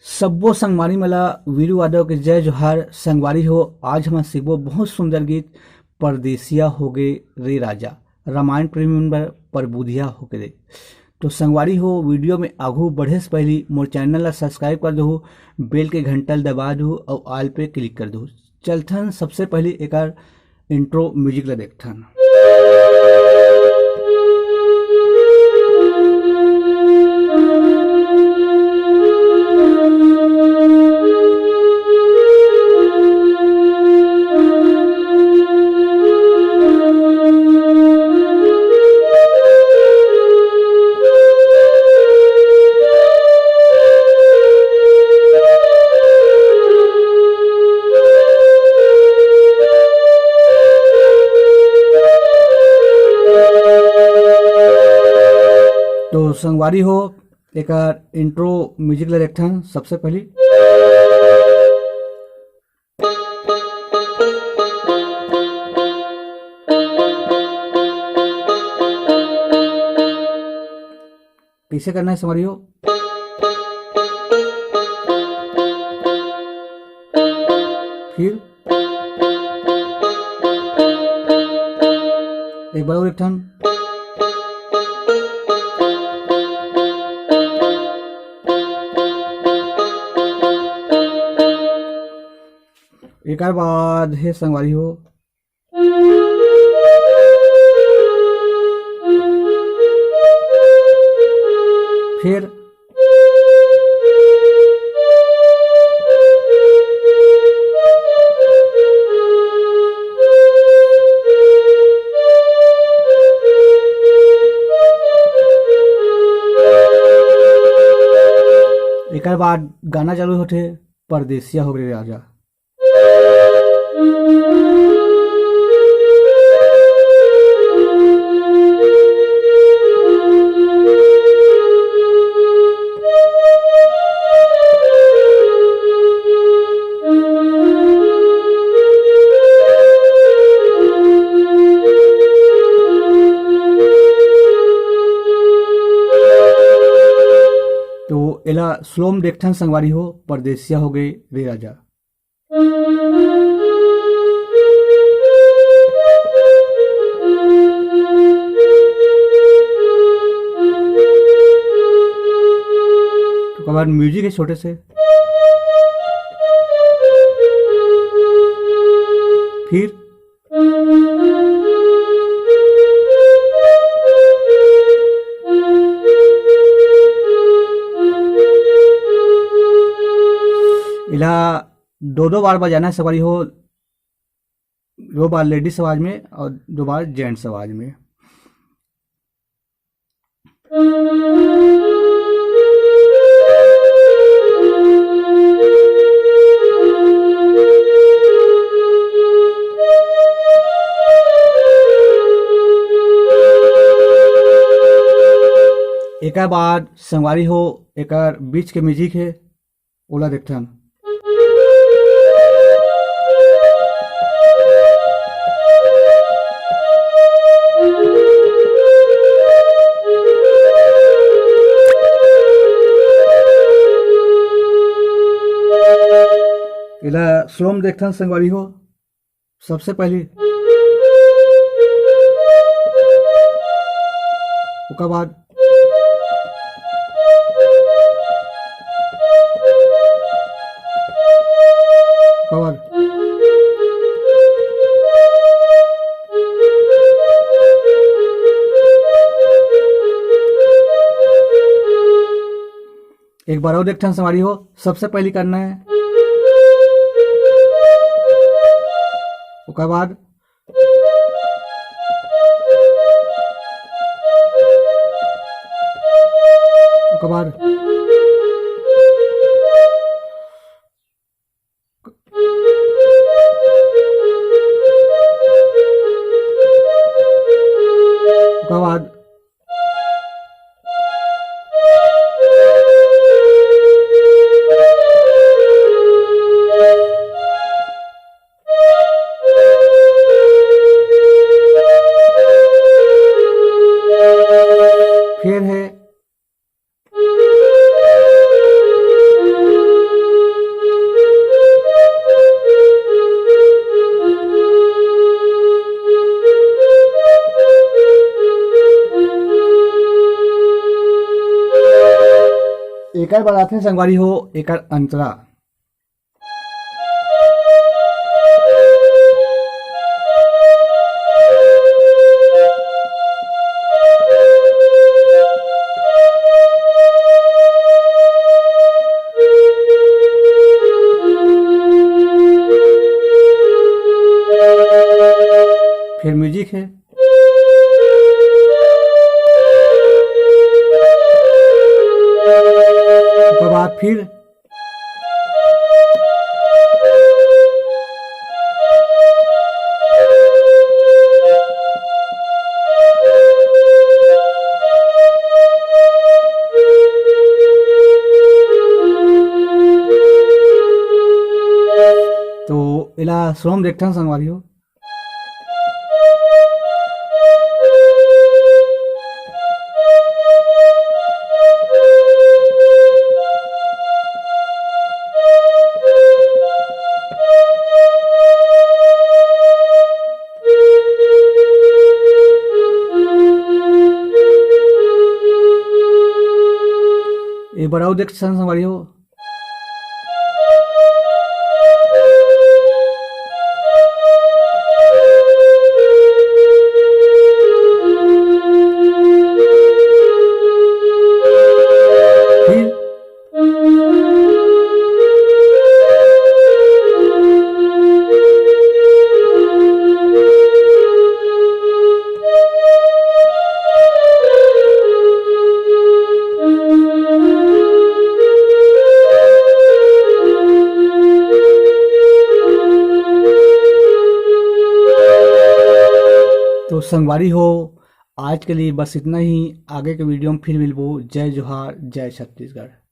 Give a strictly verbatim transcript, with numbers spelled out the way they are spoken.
सब्बो संगवारी मन ला वीरू यादव के जय जोहार। संगवारी हो, आज हमन सीखबो बहुत सुंदर गीत, परदेसिया होगे रे राजा, रामायण प्रेमी मन बर परबुधिया होगे रे। तो संगवारी हो, वीडियो में आगू बढ़े से पहली मोर चैनल ला सब्सक्राइब कर दहू, बेल के घंटा ला दबा दहू और ऑल पे क्लिक कर दहू। चलथन सबसे पहली एकर इंट्रो म्यूजिक ला देखथन। तो संगवारी हो, एकर इंट्रो म्यूजिक ला देखथन सबसे पहली। कैसे करना है संगवारी हो? फिर एक बार और एक ठन। एकर बाद हे संगवारी हो, फिर एकर बाद गाना चालू होथे, परदेसिया हो रे राजा। तो एला स्लो में देखथन संगवारी हो, परदेसिया हो गे रे राजा। ओकर बाद म्यूजिक है छोटे से, फिर इला दो दो बार बजाना है संगवारी हो, दो बार लेडीज आवाज में और दो बार जेंट्स आवाज में। एकर बाद संगवारी हो, एकर बीच के म्यूजिक है, ओला देखथन। एला स्लो में देखथन संगवारी हो। सबसे पहली ओकर बाद ओकर बाद एक बार और देखथन संगवारी हो, सबसे पहली करना है, ओकर बाद, ओकर बाद ओकर बाद फिर है एकर बाद आथे संगवारी हो एकर अंतरा। फिर म्यूजिक है। ओकर बाद फिर तो एला सुरम देखथन संगवारी हो। एक बार अउ देख संग संगवारी हो। फिर तो संगवारी हो, आज के लिए बस इतना ही। आगे के वीडियो में फिर मिलबो। जय जोहार, जय छत्तीसगढ़।